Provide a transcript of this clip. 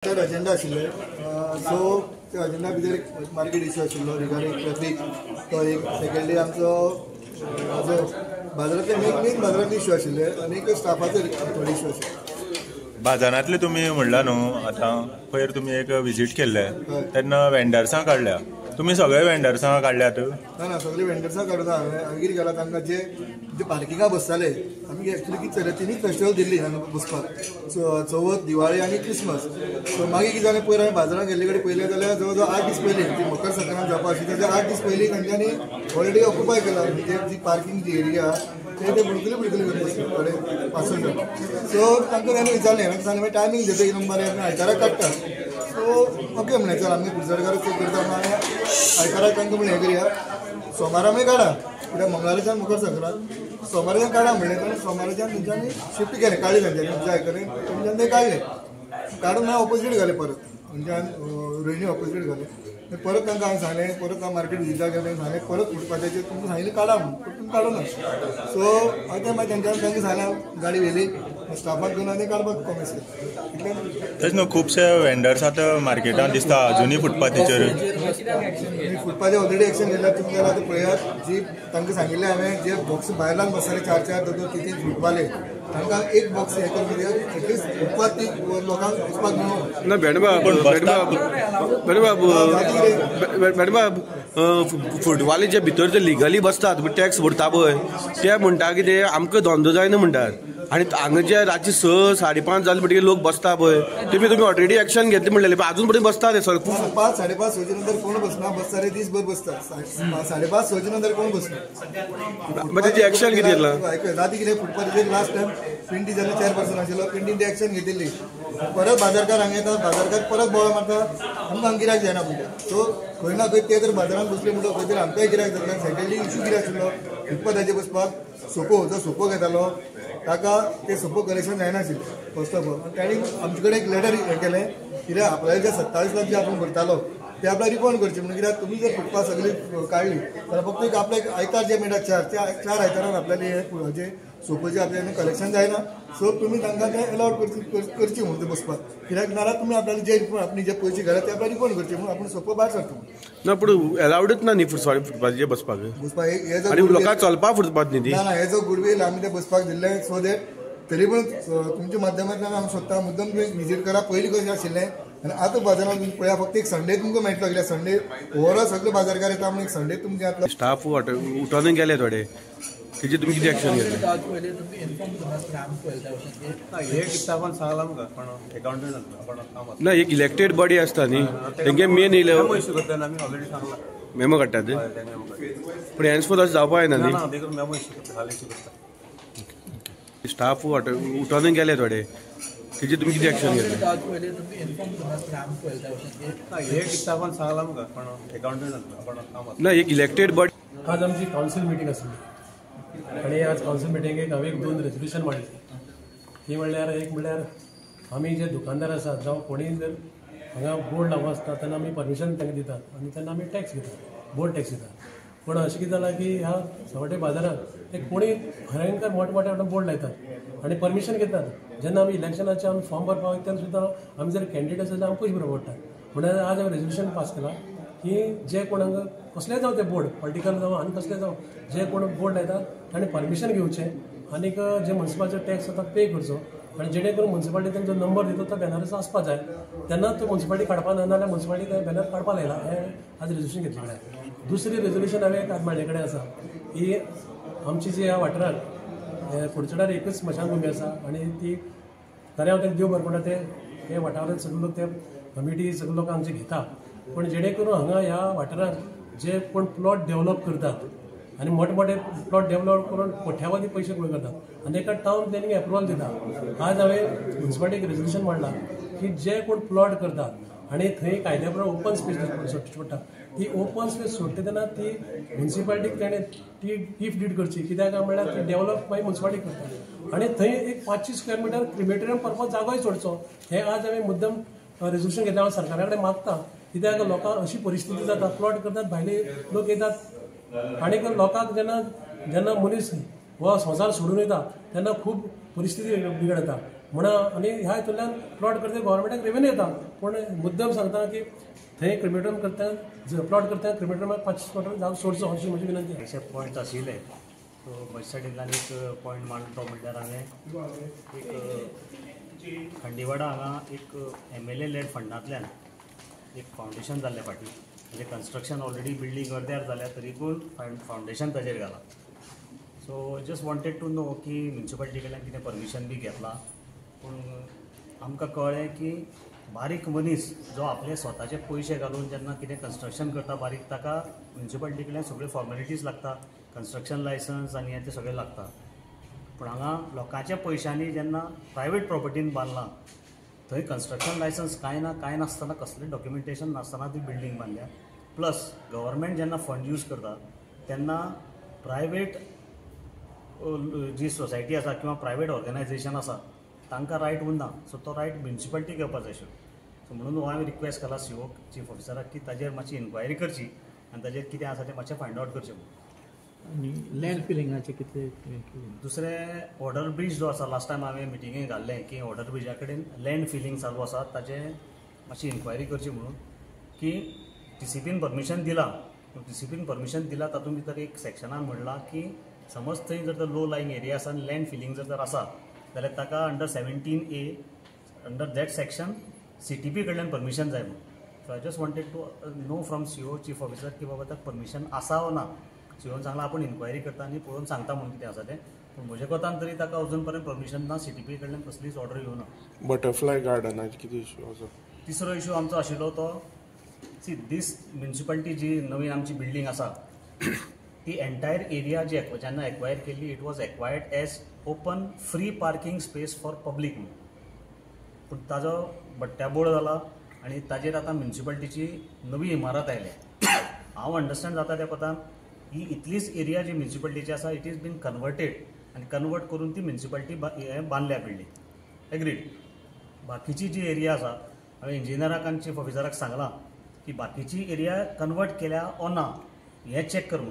Agenda आशिल्ले so त्या agenda भितर एक मार्केट इश्यू आशिल्लो रिगार्डिंग ट्रॅफिक, तो एक सेकंडली आमचो जो बाजारांतले मेन बाजारांतले इश्यू आशिल्ले आनी एक स्टाफाचो थोडे इश्यू आशिल्ले. बाजारांतले तुमी म्हणला न्हू, आतां पयर तुमी एक विजीट केल्ले तेन्ना वेंडर्सां काडल्या, तुमी सगळे वेंडर्सां काडल्यात? ना ना, सगळे वेंडर्सां काडूना. हांवें हांवें कितें केलां, तांकां जे जे पार्किंगा बसताले आमी एक्चुली कितें जालें, तिनूच फेस्टिवल दिल्ली हांगा बसपाक, चवथ, दिवाळी आनी क्रिसमस. सो मागीर कितें जालें, पयर हांवें बाजारांत गेल्ले कडेन पळयलें जाल्यार जवळ जवळ 8 दीस पयलीं, ती मकर संक्रांत जावपा आशिल्ली ताच्या 8 दीस पयलीं तांच्यांनी ऑलरेडी ऑक्युपाय केला. म्हणजे जी पार्किंग जी एरिया ते ते बुडकुले बुडकुले करून बसले थोडे 5-6 जाण. सो तांकां ताणें विचारलें, तांकां सांगलें मागीर टायमींग दिता एक नंबर आमी आयताराक काडटा. सो ओके म्हणलें, चल आमी कुडचडकारूच करता म्हणून हांवें आयताराक तांकां म्हणलें हें करया, सोमारा आमी काडा, कित्याक मंगळाराच्यान मकर संक्रांत, सोमाराच्यान काडा म्हणलें. ताणें सोमाराच्यान तेंच्यांनी शिफ्ट केलें, काडलें तेंच्यांनी आमच्या आयकलें, तेंच्यांनी तें काडलें, काडून हांवें ऑपोजीट घालें परत, तेंच्यान रोहिणी ऑपोजीट घालें. परत तांकां हांवें सांगलें, परत हांव मार्केट विजिटाक गेलें, सांगलें परत फुटपाथाचेर तुमकां सांगिल्लें काडा म्हणून, पूण तुमी काडूं ना. सो आतां मागीर तेंच्यांनी तांकां सांगलें, गाडी व्हेली स्टाफाक घेवन आनी काडपाक कॉमेस केलें. तशें न्हू, खुबशे वेंडर्स आतां मार्केटान दिसता अजुनूय फुटपाथीचेर. फुटपाथी ऑलरेडी एक्शन घेतल्या, तुमी जाल्यार आतां पळयात, जी तांकां सांगिल्लें हांवें, जे बॉक्स भायल्यान बसताले 4 4 2 2 3 3 फुटवाले, तांकां एक बॉक्स हें करून एटलिस्ट फुटपाथ ती लोकांक वचपाक मेळूं ना. भेंडबाब भेंडबाब भेंडबाब, फुटवाले जे भितर जे लिगली बसतात टॅक्स भरता पळय, ते म्हणटा कितें आमकां धंदो जायना म्हणटात, आनी हांगा जे रातचे 6 5:30 जाले म्हणटकीर लोक बसता पळय, तुमी ऑलरेडी एक्शन घेतली म्हणलेले, पण अजून पर्यंत बसता ते सर. 5 5:30 6 नंतर कोण बसना, बसता रे दीसभर बसता, 5:30 6 नंतर कोण बसना. मग तेची एक्शन कितें घेतला? राती कितें फुटपाथीचेर लास्ट टायम पिंटी जाले चेअरपर्सन आशिल्लो, पिंटीन ते एक्शन घेतिल्ली. परत बाजारकार हांगा येता, बाजारकार परत बोवाळ मारता, आमकां गिरायक जायना म्हणटा. सो खंय ना खंय ते जर बाजारांत बसले म्हणटा खंय तरी आमकांय गिरायक जातलें. सेकंडली इश्यू कितें आशिल्लो, फुटपाथाचेर बसपाक सोपो, जो सोपो घेतालो ताका ते सोपो कलेक्शन जायनाशिल्लें फर्स्ट ऑफ ऑल. आनी तांणी आमचे कडेन एक लेटर हें केलें, कित्याक आपल्याले जे 27 लाख जे आपूण भरतालो ते आपल्याक रिफंड करचे म्हणून. कित्याक तुमी जर फुटपाथ सगळी काडली जाल्यार फक्त एक आपल्याक आयतार जे मेळटा 4 त्या 4 आयतारान आपल्याले हे जे सोपोचे आपल्याला कलेक्शन जायना. सो तुमी तांकां तें एलावड करची म्हणून ते बसपाक, कित्याक नाल्यार तुमी आपल्याला जे आपली जे पयशे घाला ते आपल्याला रिफंड करचे म्हणून आपूण सोपो भायर सरता. ना, पूण एलावडूच ना न्ही फुटपाथीचेर बसपाक, बसपाक आनी लोकांक चलपाक फुटपाथ न्ही ती. ना ना, हेजो गुडवील आमी ते बसपाक दिल्ले, सो that तरी पण तुमच्या माध्यमांतल्यान हांव सोदता मुद्दम तुमी विजीट करा, पयलीं कशें आशिल्लें आनी आतां बाजारांत तुमी पळया. फक्त एक संडे तुमकां मेळटलो, कित्याक संडे ओवरऑल सगळे बाजारकार येता म्हणून एक संडे तुमचे येतलो. स्टाफ उठोन गेले थोडे, तेजे तुमी कितें एक्शन घेतलें? ना, एक इलेक्टेड बॉडी आसता न्ही, तेंगे मेन मेमो काडटात, पूण हेन्सफोर्थ अशें जावपा जायना न्ही. स्टाफ उठोन गेले थोडे, तेजे तुमी कितें एक्शन घेतलें? ना, एक इलेक्टेड बॉडी. आज आमची कावन्सील मिटींग आसली आनी आज कावन्सील मिटिंगेक हांवें एक 2 रेजोल्युशन मांडली. ती म्हणल्यार एक म्हणल्यार आमी जे दुकानदार आसात जावं कोणीय जर हांगा बोर्ड लावूं आसता तेन्ना आमी परमिशन तांकां दितात आनी तेन्ना आमी टॅक्स घेतात, बोर्ड टॅक्स दितात. पूण अशें कितें जालां की ह्या सवटे बाजारांत ते कोणी भयंकर मोठे मोठे बोर्ड लायतात आनी परमिशन घेतात. जेन्ना आमी इलेक्शनाचे आमी फॉर्म भरपाक वयता तेन्ना सुद्दां आमी जर कॅन्डिडेट आसा जाल्यार आमकां पयशे भरपा पडटा. म्हणून आज हांवें रेजोल्युशन पास केलां की जे कोण हांगा कसलेय जावं ते बोर्ड पॉलिटिकल जावं आनी कसले जावं, जे कोण बोर्ड लायतात ताणें परमिशन घेवचें आनीक जे मुन्सिपालिटीचो टॅक्स आतां पे करचो आनी जेणे करून मुन्सिपालिटी तेंचो नंबर दिता तो बॅनराचो आसपा जाय, तेन्ना तो मुन्सिपालिटी काडपा ना जाल्यार मुन्सिपालिटी ते बॅनर काडपा लायला. हें आज रेजोल्युशन घेतलें. दुसरें रेजोल्युशन हांवें आज म्हाजे कडेन आसा की आमची जी ह्या वाठारांत कुडचड्यार एकच स्मशानभुमी आसा आनी ती खरें हांव देव बरें म्हणटा ते वाठारांत सगळे लोक ते कमिटी सगळे लोक आमचे घेता, पूण जेणे करून हांगा ह्या वाठारांत जे कोण प्लॉट डेवलप करतात आनी मोठे मोठे प्लॉट डेवलप करून कोट्यावधी पयशे गोळ करतात आनी एका टावन प्लॅनिंग एप्रुवल दिता. आज हांवें मुन्सिपालिटीक रेजोल्युशन मांडलां की जे कोण प्लॉट करतात आनी थंय कायद्या प्रमाण ओपन स्पेस सोडची पडटा, ती ओपन स्पेस सोडटा तेन्ना ती मुन्सिपालिटीक ताणें ती गिफ्ट did करची, कित्याक काय म्हणल्यार ती डेवलप मागीर मुन्सिपालिटी करता आनी थंय एक 500 स्क्वेअर मिटर क्रिमेटोरियम पर्पज जागोय सोडचो. हें आज हांवें मुद्दम रेजोल्युशन घेतलें. हांव सरकारा कडेन मागता, कित्याक लोकांक अशी परिस्थिती जाता, प्लॉट करतात, भायले लोक येतात आनी लोकांक जेन्ना जेन्ना मनीस हो संवसार सोडून वयता तेन्ना खूब परिस्थिती बिगडता. म्हणून आनी ह्या हितूंतल्यान प्लॉट करता गव्हर्मेंटाक रेवेन्यू येता. पूण मुद्दम सांगता की थंय क्रिमेटोरियम करता प्लॉट करता क्रिमेटोरियमाक 5 प्लॉट जागो सोडचो अशी म्हजी विनंती. अशे पॉयंट्स आशिल्ले सो म्हज्या सायडींतल्यान एक पॉयंट मांडलो तो म्हणल्यार हांवें एक खंडीवाडा हांगा एक MLA lead फंडांतल्यान एक फावंडेशन जाल्लें फाटीं, म्हणजे कन्स्ट्रक्शन ऑलरेडी बिल्डींग अर्द्यार जाल्या तरीकून फावंडेशन ताजेर घालां. So just wanted to know की म्युनिसिपालिटी कडल्यान कितें परमिशन बी घेतलां, पूण आमकां कळ्ळें की बारीक मनीस जो आपले स्वताचे पयशे घालून जेन्ना कितें कन्स्ट्रक्शन करता बारीक, ताका म्युनिसिपालिटी कडल्यान सगळ्यो फॉर्मेलिटीज लागता, कन्स्ट्रक्शन लायसन्स आनी हें तें सगळें लागता. पूण हांगा लोकांच्या पयशांनी जेन्ना प्रायवेट प्रॉपर्टीन बांदलां थंय कन्स्ट्रक्शन लायसन्स कांय ना, कांय नासतना, कसलें डॉक्युमेंटेशन नासतना ती बिल्डींग बांदल्या. प्लस गव्हर्मेंट जेन्ना फंड यूज करता तेन्ना प्रायवेट जी सोसायटी आसा किंवा प्रायवेट ऑर्गनायझेशन आसा तांकां रायट उरना, सो तो रायट म्युनिसिपालिटी घेवपाक जाय आशिल्लो. सो म्हणून हांवें रिक्वेस्ट केला सीओ चीफ ऑफिसराक की ताजेर मातशी इन्क्वायरी करची आनी ताजेर कितें आसा तें मातशें फायंड आवट करचें. आनी लँड फिलिंगाचें कितें? दुसरें वॉटर ब्रीज जो आसा, लास्ट टायम हांवें मिटिंगेक घाल्लें की वॉटर ब्रिजा कडेन लँड फिलिंग चालू आसा, ताजें मातशी इन्क्वायरी करची म्हणून की टीसीपीन परमिशन दिलां, टीसीपीन परमिशन दिलां तातूंत भितर एक सेक्शनान म्हणलां की समज थंय जर तर लो लायिंग एरिया आसा आनी लँड फिलिंग जर तर आसा जाल्यार ताका under 17A under that section CTP कडल्यान परमिशन जाय म्हणून. So I just wanted to know from CO chief officer की बाबा ताका परमिशन आसा वो ना. सीओन सांगलां आपूण इन्क्वायरी करता आनी पळोवन सांगता म्हणून कितें आसा तें, पूण म्हज्या कोतान तरी ताका अजून पर्यंत परमिशन ना, सीटीपी कडल्यान कसलीच ऑर्डर येवना. बटरफ्लाय गार्डनाचें कितें इशू आसा? तिसरो इशू आमचो आशिल्लो तो सी दीस म्युनिसिपालिटी जी नवीन आमची बिल्डींग आसा ती एंटायर एरिया जी जेन्ना एक्वायर केल्ली it was acquired as open free parking space for public म्हणून, पूण ताजो बट्ट्याबोळ जाला आनी ताजेर आतां म्युनिसिपालिटीची नवी इमारत आयल्या. हांव अंडरस्टँड जाता त्या कोतान ही इतलीच एरिया जी म्युनिसिपालिटीची आसा it is been converted आनी कन्वर्ट करून ती म्युनिसिपालिटी बांदल्या बिल्डींग एग्रीड. बाकीची जी एरिया आसा हांवें इंजिनियराक आनी चीफ ऑफिसराक सांगलां की बाकीची एरिया कन्वर्ट केल्या ओ ना हें चॅक कर म्हणून.